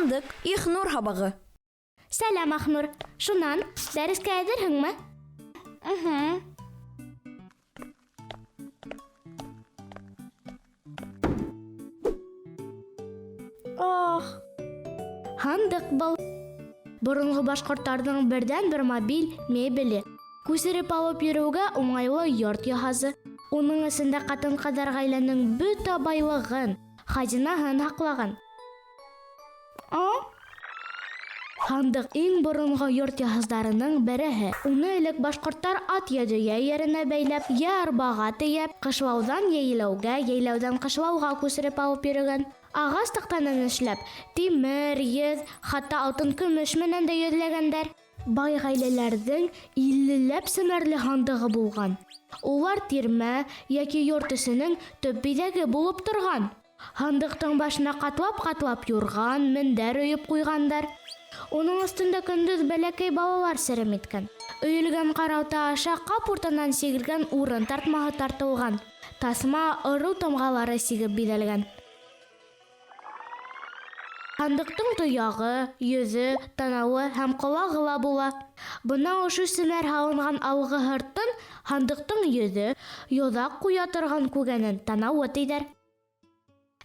Һандыҡ, Ихнур һабағы. Сәләм, Ахнур. Шунан, дәрескә әҙерһеңме? Угу. Ох. Һандыҡ был. Боронғо башҡорттарҙың берҙән-бер мобиль мебеле. Күсереп алып йөрөүгә уңайлы йорт йыһазы. Уның эсендә ҡатын-ҡыҙҙар ғаиләнең бөтә байлығын, хазинаһын һаҡлаған. А? Һандыҡ иң боронғо йорт йыһаздарының береһе. Уны элек башҡорттар ат йә дөйә эйәренә бәйләп, йә арбаға тейәп, ҡышлауҙан йәйләүгә, йәйләүҙән ҡышлауға күсереп алып йөрөгән. Ағас таҡтанан эшләп, тимер, еҙ, хатта алтын-көмөш менән дә йөҙләгәндәр. Бай ғаиләләрҙең иллеләп семәрле һандығы булған. Улар тирмә йәки йорт эсенең төп биҙәге булып торған. Һандыҡтың башына ҡатлап-ҡатлап юрған, мендәр өйөп ҡуйғандар. Уның өҫтөндә көндөҙ бәләкәй балалар серем иткән. Өйөлгән ҡараута аша ҡап уртанан сигелгән урын тартмаһы тартылған. Таҫма ырыу тамғалары сигеп биҙәлгән. Һандыҡтың тояғы, йөҙө, танауы һәм ҡолағы ла була. Бына ошо семәр һалынған алғы һыртын һандыҡтың йөҙө, йоҙаҡ ҡуя торған күгәнен танауы тиҙәр.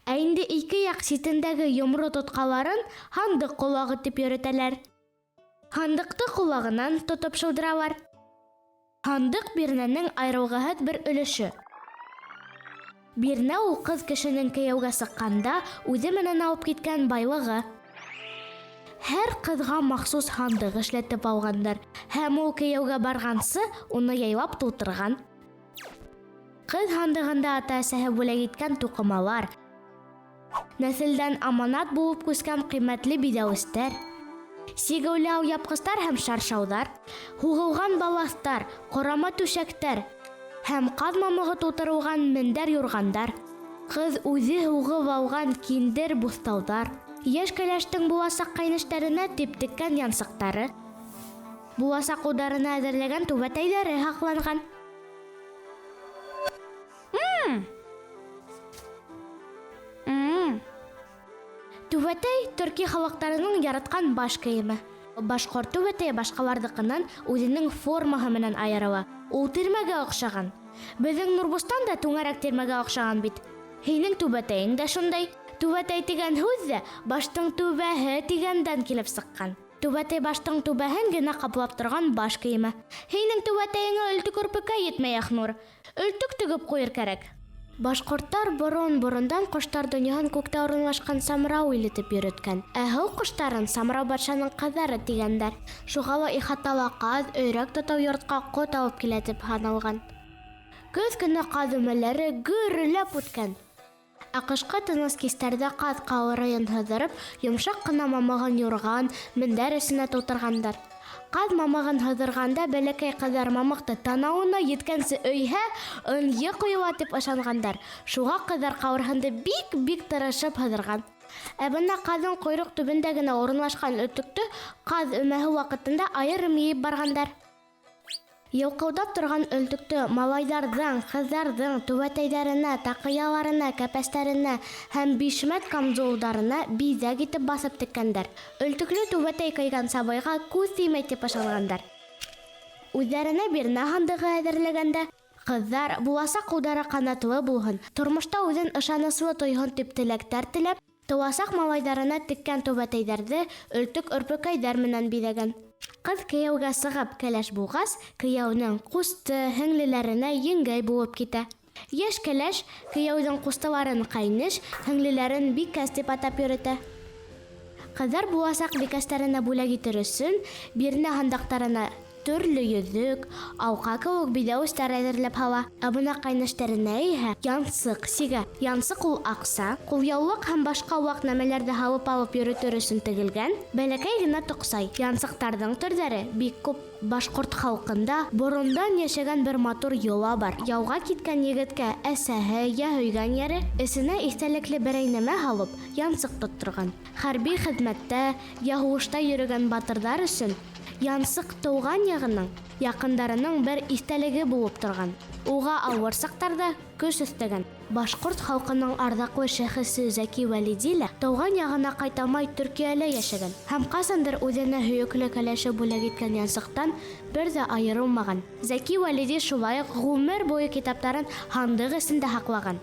Ә инде ике яҡ ситендәге йомро тотҡаларын һандыҡ ҡолағы тип йөрөтәләр. Һандыҡты ҡолағынан тотоп шыуҙыралар. Һандыҡ бирнәнең айырылғыһыҙ бер өлөшө. Бирнә ул ҡыҙ кешенең кейәүгә сыҡҡанда үҙе менән алып киткән байлығы. Һәр ҡыҙға махсус һандыҡ эшләтеп алғандар һәм ул кейәүгә барғансы уны яйлап тултырған. Ҡыҙ һандығында ата-әсәһе бүләк иткән туҡымалар, нәҫелдән аманат булып күскән ҡиммәтле биҙәүестәр, сигеүле алъяпҡыстар һәм шаршауҙар, һуғылған балаҫтар, ҡорама түшәктәр һәм ҡаҙ мамығы тултырылған мендәр-юрғандар, ҡыҙ үҙе һуғып алған киндер буҫтауҙар, йәш кәләштең буласаҡ ҡәйнештәренә тип теккән янсыҡтары, буласаҡ улдарына әҙерләгән түбәтәйҙәре һаҡланған. Түбәтәй, төрки халыҡтарының яратҡан баш кейеме. Башҡорт түбәтәйе башҡаларҙыҡынан үҙенең формаһы менән айырыла. Ул тирмәгә оҡшаған. Беҙҙең Нурбостан да түңәрәк тирмәгә оҡшаған бит. Һинең түбәтәйең дә шундай. Түбәтәй тигән һүҙ ҙә баштың түбәһе тигәндән килеп сыҡҡан. Түбәтәй баштың түбәһен генә ҡаплап торған баш кейеме. Һинең түбәтәйеңә өлтөк өрпөккә етмәй, Ахнур. Өлтөк тегеп ҡуйыр кәрәк. Башҡорттар борон-борондан ҡоштар донъяһын күктә урынлашҡан Самрау иле тип йөрөткән. Ә һыу ҡоштарын Самрау батшаның ҡаҙҙары тигәндәр. Шуға ла ихатала ҡаҙ, өйрәк тотоу йортҡа ҡот алып килә тип һаналған. Көҙ көнө ҡаҙ өмәләре гөрләп үткән. Ә ҡышҡы тыныс кистәрҙә ҡаҙ ҡаурыйын һыҙырып, йомшаҡ ҡына мамығын юрған, мендәр эсенә тултырғандар. Ҡаҙ мамығын һыҙырғанда бәләкәй ҡыҙҙар мамыҡты танауына еткәнсе өйһә, ынйы ҡойола тип ышанғандар. Шуға ҡыҙҙар ҡауырһынды бик-бик тырышып һыҙырған. Ә бына ҡаҙҙың ҡойроҡ төбөндә генә урынлашҡан өтөктө ҡаҙ өмәһе ваҡытында айырым йыйып барғандар. Йылҡылдап торған өлтөктө малайҙарҙың, ҡыҙҙарҙың түбәтәйҙәренә, таҡыяларына, кәпәстәренә һәм бишмәт камзулдарына биҙәк итеп баҫып теккәндәр. Өлтөклө түбәтәй кейгән сабыйға күҙ теймәй тип ышанғандар. Үҙҙәренә бирнә һандығы әҙерләгәндә, ҡыҙҙар, буласаҡ ҡулдары ҡанатлы булһын, тормошта үҙен ышаныслы тойһон дип теләктәр теләп, Тыуасаҡ малайҙарына теккән түбәтәйҙәрҙе өлтөк-өрпөкәйҙәр менән биҙәгән. Ҡыҙ кейәүгә сығып кәләш булғас, кейәүенең ҡусты, һеңлеләренә еңгәй булып китә. Йәш кәләш кейәүҙең ҡустыларын ҡәйнеш, һеңлеләрен бикәс дип атап йөрөтә. Ҡыҙҙар буласаҡ бикәстәренә бүләк итер өсөн бирнә һандаҡтарына төрлө йөҙөк, алҡа кеүек биҙәүестәр әҙерләп һала. Ә бына ҡәйнештәренә иһә янсыҡ сигә. Янсыҡ ул аҡса, ҡулъяулыҡ һәм башҡа ваҡ нәмәләрҙе һалып алып йөрөтөр өсөн тегелгән бәләкәй генә тоҡсай. Янсыҡтарҙың төрҙәре бик күп. Башҡорт халҡында борондан йәшәгән бер матур йола бар. Яуға киткән егеткә әсәһе йә һөйгән йәре, эсенә иҫтәлекле берәй нәмә һалып, янсыҡ тотторған. Хәрби хеҙмәттә йә һуғышта йөрөгән батырҙар өсөн Янсыҡ тыуған яғының, яҡындарының бер иҫтәлеге булып торған. Уға ауыр саҡтарда көс өҫтәгән. Башҡорт халҡының арҙаҡлы шәхесе Зәки Вәлиди лә тыуған яғына ҡайталмай Төркиәлә йәшәгән һәм ҡасандыр үҙенә һөйөклө кәләше бүләк иткән янсыҡтан бер ҙә айырылмаған. Зәки Вәлиди шулай уҡ ғүмер буйы китаптарын һандыҡ эсендә һаҡлаған.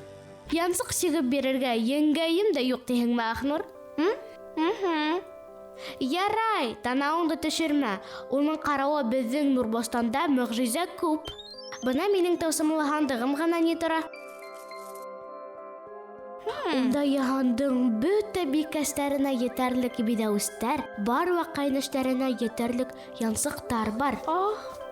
Янсыҡ сигеп бирергә еңгәйем дә юҡ тиһеңме, Ахнур? М? Угу. Ярай, танауыңды төшөрмә. Уның ҡарауы беҙҙең Нурбостанда мөғжизә күп. Бына минең тылсымлы һандығым ғына ни тора. Унда йыһандың бөтә бикәстәренә етәрлек биҙәүестәр, барлыҡ ҡәйнештәренә етерлек янсыҡтар бар. Ах.